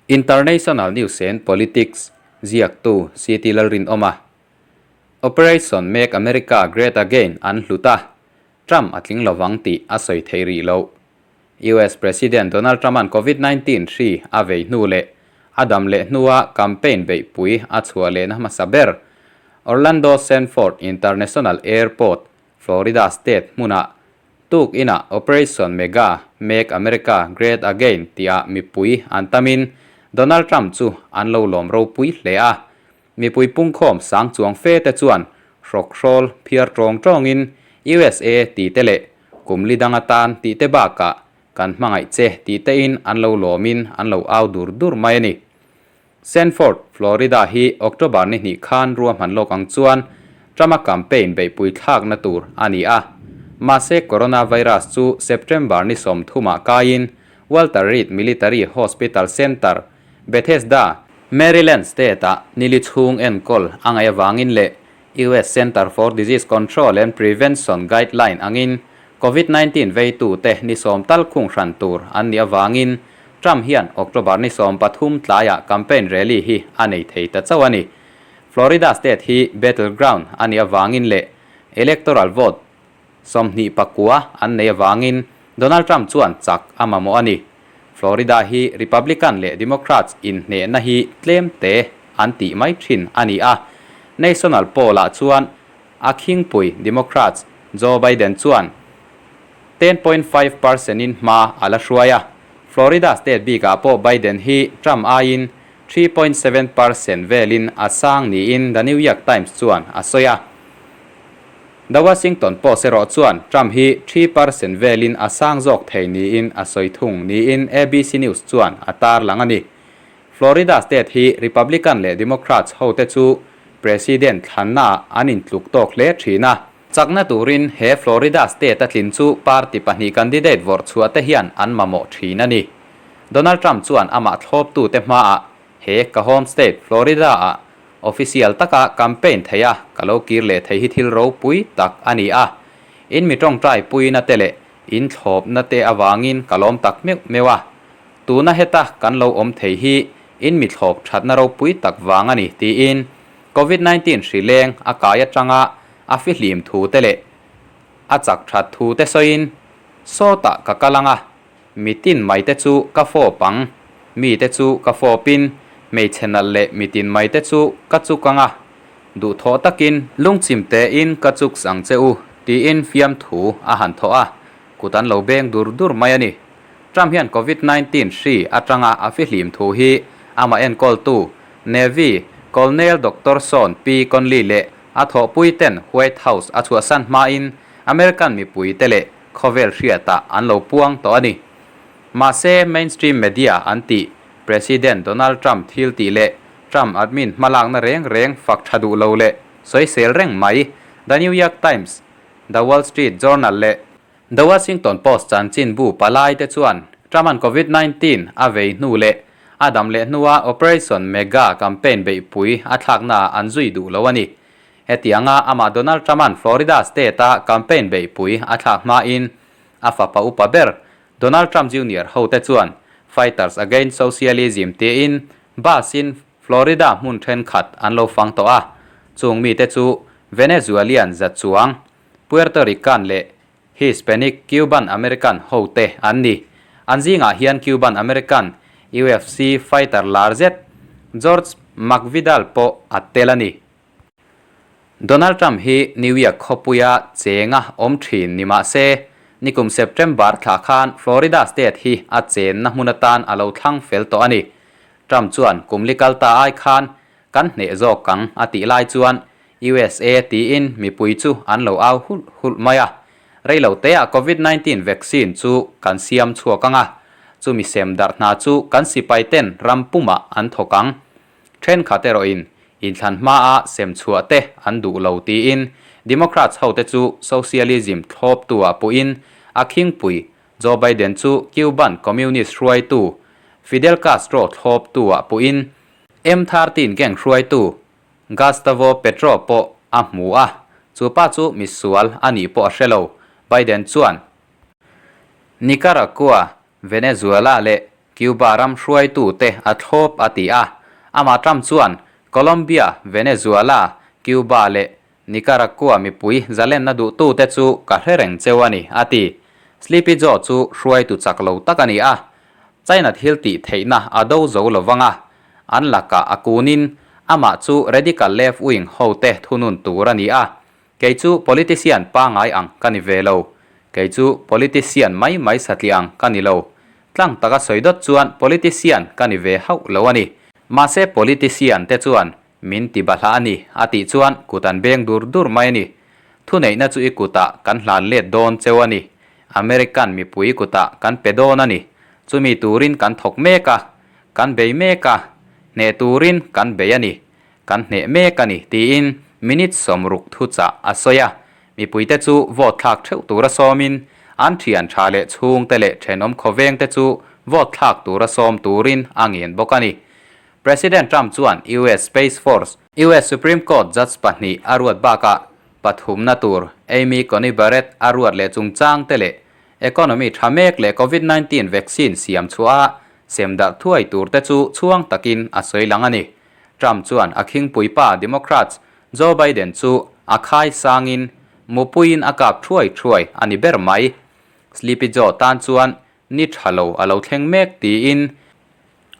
International News and Politics ziaktu CT Lalrinawma, Operation Make America Great Again an hlut a, Trump a tling lovang tih a sawi thei rih loh. US President Donald Trump-a'n Covid 19 hri a vei hnu leh a dam leh hnua campaign beihpui a chhuah lehna hmasa ber Orlando Sanford International Airport, Florida State hmunah Tuk inah Operation Mega, Make America Great Again tihah mipui an tamin Donald Trump chu an lo lawm ropui hle a. Mipui pungkhawm sang chuang fe te chuan hrawkhrawl phiar tawng tawngin USA tih te leh kum li dang atan tih te bakah kan hmangaih che tih tein an lo lawmin an lo au dur dur mai a ni. Sanford, Florida hi October ni hnih khan ruahman lawk ang chuan Trump-a campaign beihpui thlakna tur a ni a. Mahse coronavirus chu September ni sawmthumah kaiin Walter Reed Military Hospital Center, Bethesda, Maryland State-ah nili chhung enkawl a ngaih avangin leh US Center for Disease Control and Prevention guideline angin Covid 19 veitute ni sawm tal khung hran tur an nih avangin Trump hian October ni 13 tlaiah campaign rally hi a nei thei ta chauh a ni. Florida state hi battleground a nih avangin leh electoral vote 29 an nei avangin Donald Trump chuan chak a mamawh a ni. Florida hi Republican leh Democrats inhnehna hi tlem te an tih mai thin a ni a. National poll-ah chuan a khingpui Democrats Joe Biden chuan 10.5 percent-in hma a la hruai a. Florida state bikah pawh Biden hi Trump aiin 3.7 percent velin a sang niin The New York Times chuan a sawi a. The Washington Post erawh chuan Trump hi 3% velin a sang zawk thei niin a sawi thung niin ABC News chuan a tarlang a ni. Florida state hi Republican leh Democrats hote chu President thlannaah an intluk tawk hle thin a. Chakna turin he Florida state a tlin chu party pahnih candidate vawrh chhuah te hian an mamawh thin a ni. Donald Trump chuan amah thlawptute hmaah he ka home state Florida-ah Official taka campaign thei a, ka lo kir leh thei hi thil ropui tak a ni a. In mi tawngtai puina te leh in thlawpna te avangin ka lawm tak meuh meuh a. Tuna heta kan lo awm thei hi in mi thlawp thatna ropui tak vang a ni tiin Covid 19 hri leng a kai atanga a fihlim thu te leh a chak that thu te sawiin sawtah ka kal ang a. Mitin mai te chu ka fawp ang, mi te chu ka fawpin hmeichhe nalh leh mitin mai te chu ka chuk ang a, duhthawh takin lungchim tein ka chuks ang che u, tiin fiamthu a han thawh a, kut an lo beng dur dur mai a ni. Trump hian Covid 19 hri atanga a fihlim thu hi amah enkawltu Navy Colonel Doctor Sean P. Conley leh a thawhpui ten White House a chhuahsan hmain American mipui te leh Khawvel hriatah an lo puang tawh a ni. Mahse, mainstream media an tih President Donald Trump thil tih leh Trump admin hmalakna reng reng fak tha duh lo leh sawisel reng mai The New York Times, The Wall Street Journal leh The Washington Post chanchinbu palai te chuan Trump-a'n Covid 19 a vei hnu leh a dam leh hnua Operation Mega campaign beihpui a thlaknaah an zui duh lo a ni. Hetianga amah Donald Trump-a'n Florida state-a campaign beihpui a thlak hmain a fapa upa ber Donald Trump Junior hote chuan Fighters Against Socialism tiin bus-in Florida hmun thenkhat an lo fang tawh a, chung mite chu Venezuelian za chuang, Puerto Rican leh Hispanic Cuban American hote an ni. An zingah hian Cuban American UFC fighter lar zet Jorge Masvidal pawh a tel a ni. Donald Trump hi New York khawpuia chenga awm thin ni mah se, nikum September thla khan Florida state hi a chenna hmun atan a lo thlang fel tawh a ni. Trump chuan kum li kal ta ai khan kan hneh zawk ang a tih lai chuan USA tiin mipui chu an lo au hulh hulh mai a. Reilo teah Covid 19 vaccine chu kan siam chhuak ang a, chumi sem darh hna chu kan sipai ten ram pumah an thawk ang. Thenkhat erawhin inthlan hmaa sem chhuah te an duh lo tiin Democrats hote chu socialism thlawptu-ah puhin a khingpui Joe Biden chu Cuban Communist hruaitu Fidel Castro thlawptu-ah puhin M-thirteen gang hruaitu Gustavo Petro pawh a hmu a, chu pa chu misual a nih pawh a hre lo, Biden chuan. Nicaragua, Venezuela leh. Cuba ram hruaitute a thlawp a ti a. Amah Trump chuan Colombia, Venezuela, Cuba leh Nicaragua mipui zalenna duhtute chu ka hre reng cheu a ni, a ti. Sleepy Joe chu hruaitu chak lo tak a ni a. China thil tih theihna a do zo lo vang a, an lakah a kunin amah chu radical left wing hote thunun tur a ni a. Kei chu politician pangai ang ka ni ve lo. Kei chu politician mai mai satliah ang ka ni lo. Tlang taka sawi dawt chuan politician ka ni ve hauh lo a ni. Mahse politician te chuan min ti bahlah a ni a tih chuan kut an beng dur dur mai a ni. Thuneihna chu i kutah kan hlan let dawn cheu a ni. American mipui kutah kan pe dawn a ni. Chumi turin kan thawk mek a, kan bei mek a, hneh turin kan bei a ni. Kan hneh mek a ni, tiin minute 60 thuchah a sawi a. Mipuite chu vote thlak theuh tura sawmin, an thian tha leh chhungte leh thenawm khawvengte chu vote thlak tura sawm turin a ngen bawk a ni. President Trump chuan US Space Force, US Supreme Court judge pahnih a ruat bakah pathumna tur Amy Coney Barrett a ruat leh chungchangte leh economy tha mek leh Covid 19 vaccine siam chhuah a sem darh thuai turte chu chhuang takin a sawi lang a ni. Trump chuan a khingpuipa Democrats Joe Biden chu a khai sangin mupuiin a kap thuai thuai a ni ber mai. Sleepy Joe tan chuan ni tha lo a lo thleng mek tiin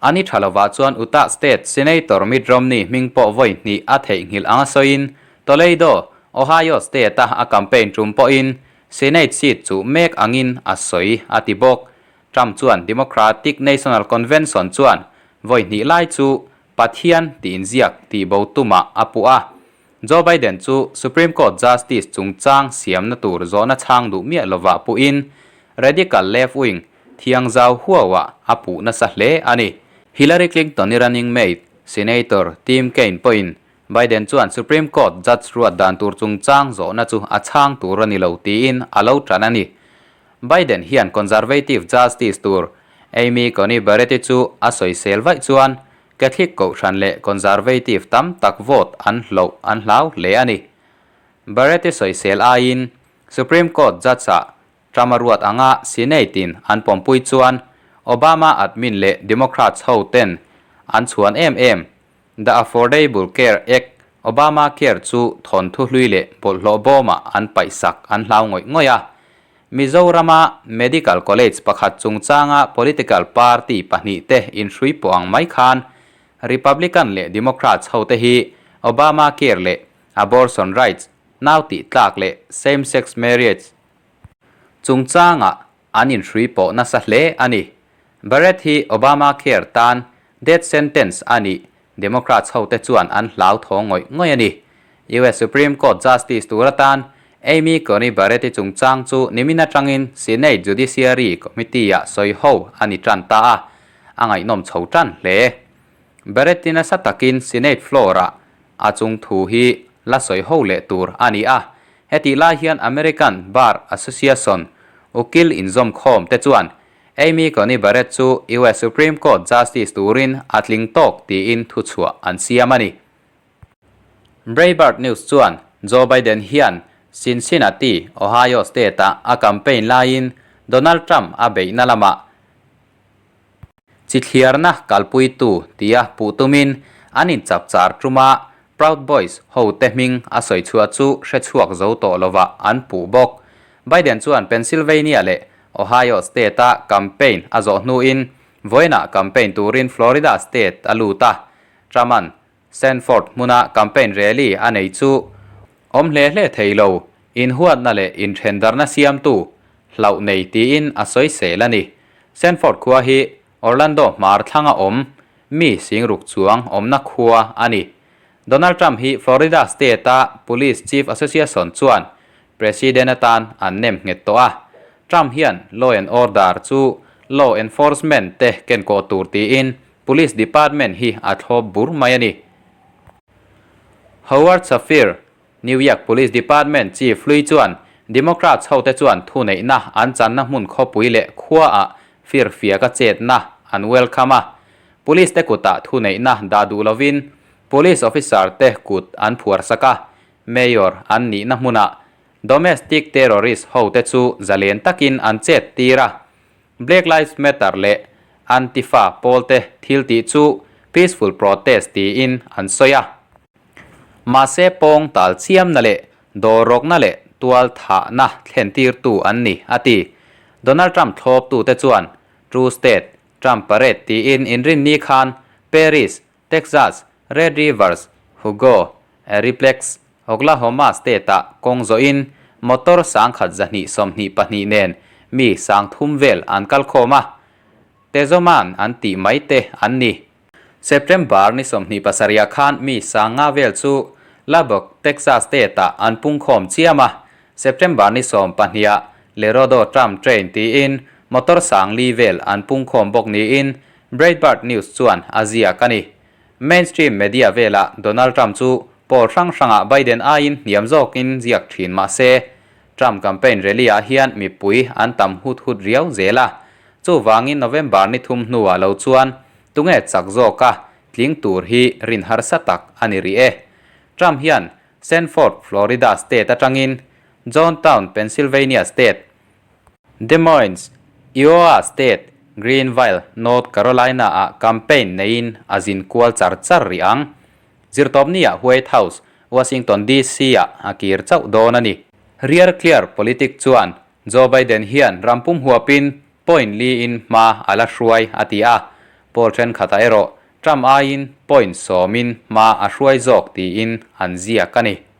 a ni tha lovah chuan Utah State Senator Mitt Romney hming pawh vawi hnih a theihnghilh anga sawiin Toledo, Ohio State-a a campaign tum pawhin Senate seat chuh mek angin a sawi a ti bawk. Trump chuan Democratic National Convention chuan vawi hnih lai chu Pathian tih inziak tih bo tumah a puh a. Joe Biden chu Supreme Court Justice chungchang siamna tur zawhna chhang duh miah lovah puhin radical left-wing thiangzau huauah a puh nasa hle a ni. Hillary Clinton-i running mate Senator Tim Kaine pawhin Biden chuan Supreme Court judge ruat dan tur chungchang zawhna chu a chhang tur a ni lo tiin a lo tan a ni. Biden hian Conservative Justice tur Amy Coney Barrett-i chu a sawisel vaih chuan Catholic kohhran leh Conservative tam tak vote an hloh an hlau hle a ni. Barrett-i sawisel aiin Supreme Court judge-ah Trump a ruat anga Senate-in an pawmpui chuan Obama admin leh Democrats ho ten an chhuan em em The Affordable Care Act, Obamacare, chu thawnthu hlui leh bawlhhlawh bawmah an paihsak an hlau ngawih ngawih a. Mizorama Medical College pakhat chungchanga political party pahnihte inhrui pawh ang mai khan Republican leh Democrats hote hi Obamacare leh abortion rights, nau tih tlak leh same-sex marriage chungchangah an inhrui pawh nasa hle a ni. Barrett hi Obamacare tan Death sentence a nih, Democrats hote chuan an hlauthawng ngawih ngawih a ni. US Supreme Court Justice tur atan Amy Coney Barrett-i chungchang chu nimin atangin Senate Judiciary Committee-ah sawi ho a ni tan ta a, a ngaihnawm chho tan hle. Barrett-i nasa takin Senate floor-ah a chung thu hi la sawi ho leh tur a ni a, hetih lai hian American Bar Association ukil inzawmkhawm te chuan Amy Coney Barrett chu US Supreme Court Justice turin a tling tawk tiin thuchhuah an siam a ni. Breitbart News chuan Joe Biden hian Cincinnati, Ohio State-a a campaign laiin Donald Trump a beihna lamah chi thliarna kalpuitu tia puh tumin an inchapchar tuma Proud Boys hote hming a sawi chhuah chu hre chhuak zo tawh lovah an puh bawk. Biden chuan Pennsylvania leh Ohio State-a campaign a zawh hnuin vawiinah campaign turin Florida State a lut a. Trump-a'n Sanford hmuna campaign rally a nei chu awm hle hle thei lo, inhuatna leh inthendarhna siamtu hlauh nei tiin a sawisel a ni. Sanford khua hi Orlando hmar thlanga awm mi singruk chuang awmna khua a ni. Donald Trump hi Florida State-a Police Chief Association chuan President atan an nem nghet tawh a. Trump hian law and order chu law enforcement te kenkawh tur tiin Police Department hi a thlawp bur mai a ni. Howard Safir, New York Police Department Chief hlui chuan Democrats hote chuan thuneihna an channa hmun khawpui leh khuaah firfiaka chetna an welcome a. Police te kutah thuneihna dah duh lovin Police officer te kut an phuarsak a, Mayor an nihna hmunah domestic terrorist hote chu zalen takin an chet tir a. Black Lives Matter leh Antifa pawlte thil tih chu peaceful protest tiin an sawi a. Mahse pawng tal chiamna leh dawrrawkna leh tual thahna thlentirtu an ni, a ti. Donald Trump thlawptute chuan True State, Trump Parade tiin inrinni khan Paris, Texas, Red Rivers, Hugo, Ariplex, Oklahoma State-ah kawng zawhin motor 1122 nen mi 3000 vel an kal khawm a, Tezoman an tih mai te an ni. September ni 27 khan mi 5000 vel chu Lubbock, Texas State-ah an pungkhawm chiam a, September ni 12 Lerodo Trump Train tiin motor 4000 vel an pungkhawm bawk niin Breitbart News chuan a ziak a ni. Mainstream media velah Donald Trump chu poll hrang hrangah Biden aiin hniam zawkin ziak thin mah se, Trump campaign rally-ah hian mipui an tam hut hut riau zel a. Chuvangin November ni thum hnuah lo chuan tunge chak zawka tling tur hi rin harsa tak a ni rih e. Trump hian Sanford, Florida state atangin Johntown, Pennsylvania state, Des Moines, Iowa State, Greenville, North Carolina-ah campaign neiin a zin kual char char rih ang. Zirtawpni-ah White House, Washington DC-ah a kir chauh dawn a ni. Rear Clear politic chuan Joe Biden hian ram pum huapin point liin hma a la hruai a ti a, poll thenkhatah erawh Trump aiin point sawmin hma a hruai zawk tiin an ziak a ni.